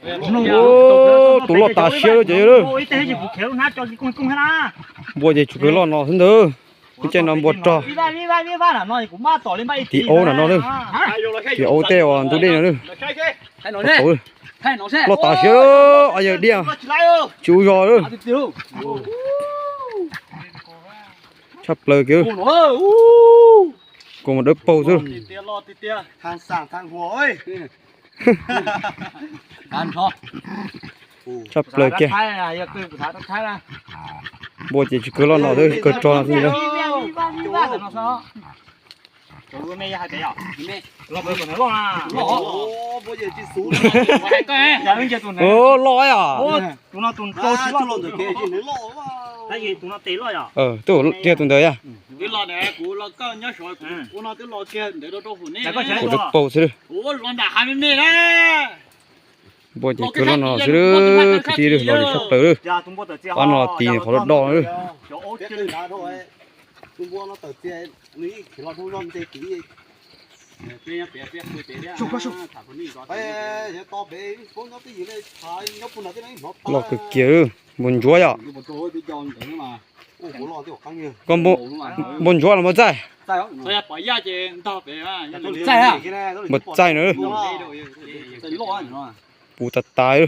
Tus loj tas siab lawm ces yog lawm. Npua ces tsis kawg loj no xwb ntag. Ub, caij no npua rog. Tim aub nram no lawm. Tim aub tej uas ntug dej no lawm. Loj tas siab, yawg diaj tsis ua zog lawm. Tshaj plaws kiag. Kuv mus dawb paug xwb. Tshaj plaws kiag. Npua ces tsis kawg loj no xwb, kawg rog no xwb. Loj yom. Twb tiag tus ntawd yom. Kuv dawb paug xwb. Npua ces kawg loj no xwb, kwv tij los li tshaj plaws lawm. Pab no tis qhov do do lawm. Loj kawg kiag, npua ntsuab yom. Koj npua ntsuab los npua txaij? Npua txaij na. Puv tas tas.